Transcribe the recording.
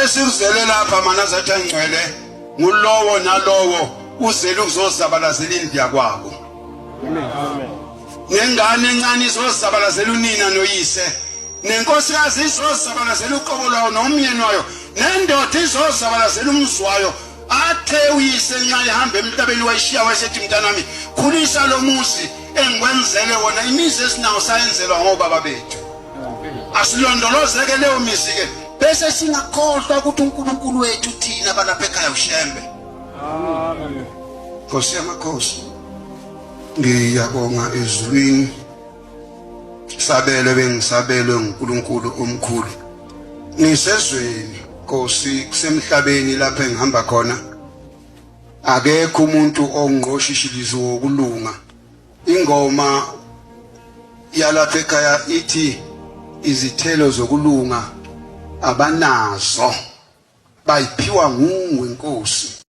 Esikuzele lapha manazathi angcwele ngulowo nalowo uzele ukuzozabalazela indlu yakwabo. Nengane encane izozabalazela unina noyise. Nenkosikazi izozabalazela uqobo lwayo nomyeni wayo. Nendoda izozabalazela umuzi wayo. Athe uyise nxa ehamba emhlabeni wayishiya wayesethi mntanami khulisa lo muzi engikwenzele wona imizi esinawo sayenzelwa ngobaba bethu. Asilondolozeke leyo mizi ke bese singakhohlwa ukuthi uNkulunkulu wethu thina balapha ekhaya uShembe. Amen. Nkosi yamakhosi ngiyabonga ezulwini sabelwe bengisabelwe nguNkulunkulu omkhulu ngisezweni Nkosi kusemhlabeni lapha engihamba khona akekho umuntu ongqoshishilizi wokulunga ingoma yalapha ekhaya ithi izithelo zokulunga abanazo bayiphiwa nguwe Nkosi.